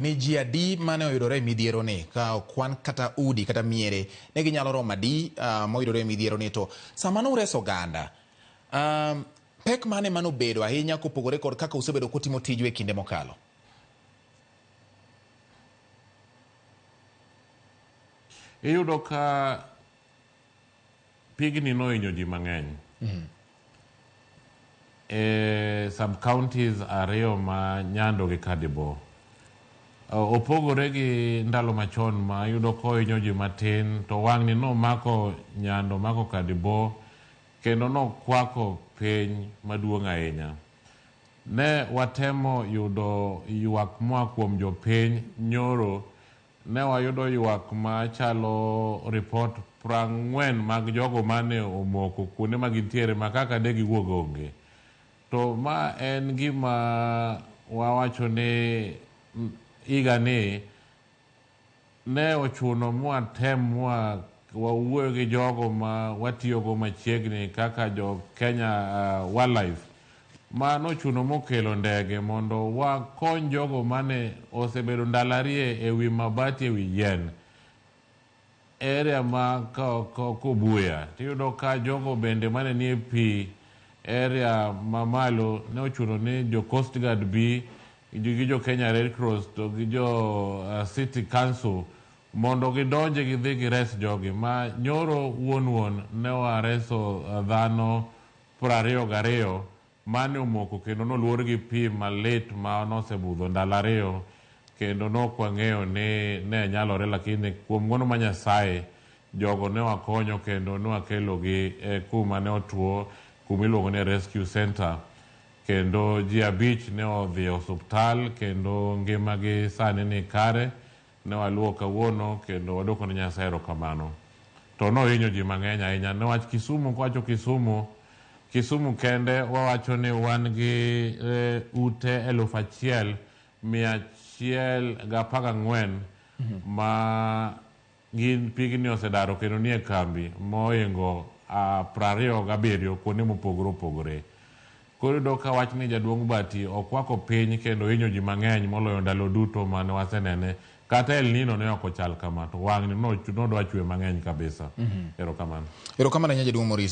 Ni ji adi mane oyudore e midhiero ni ka okwan kata udi kata miere ne ginyalo romo adi moyudore e midhiero ni to sama nureso oganda pek mane mane obedo ahinya kopogore kod kaka usebedo kutimo tiju e kinde mokalo? Iyudo ka pigni nohinyo ji mang'eny. E sub counties ariyo ma Nyando gi Kadibo. Opogore gi ndalo machon ma iyudo kohinyo ji matin to wang'ni nomako Nyando, omako Kadibo kendo nokwako piny maduong' ahinya. Ne watemo yudo ywak moa kuom jopiny nyoro. Ne wayudo ywak machalo ripot 40 mag jogo mane omoko kuonde ma gintiere ma kaka de giwuog onge. To ma en gima wawacho ni higa ni ne ochuno mwatem mwa wawuoyo gi jogo ma watiyogo machiegni kaka jo Kenya Wildlife ma nochuno mokelo ndege mondo wakony jogo mane osebedo ndalo ariyo e wi mabati e wi yien area ma Kobuya. Tiyudo ka jogo bende mane nie pi area mamalo ne ochuno ni jo Coast Guard bi gi jo Kenya Red Cross to gi jo City Council mondo gidonje gidhi gires jogi. Ma nyoro wuon wuon ne wareso dhano 22 mane omoko kendo noluor gi pi malit ma nosebudho ndalo ariyo kendo nok wang'eyo ni ne nyalore, lakini kuom ng'wono ma Nyasaye jogo ne wakonyo kendo ne wakelogi kuma ne otuo kuma iluongo ni Rescue Center kendo ji 5 ne odhi e osuptal kendo ngimagi sani ni kare. Ne waluwo kawuono kendo waduoko ne Nyasaye erokamano. To nohinyo ji mang'eny ahinya newach Kisumu, kwawacho Kisumu, Kisumu kende wawacho ni wan gi ute 1114 ma gin pigni osedaro kendo nie kambi mohingo 27 kuonde mopogore opogore. Koro iyudo ka wachni jaduong' Bati okwako piny kendo hinyo ji mang'eny moloyo ndalo duto mane wasenene. Kata El Nino ne ok ochal kama, to wang'ni nodwa chwe mang'eny kabisa. Erokamano. Erokamano ahinya jaduong' Maurice.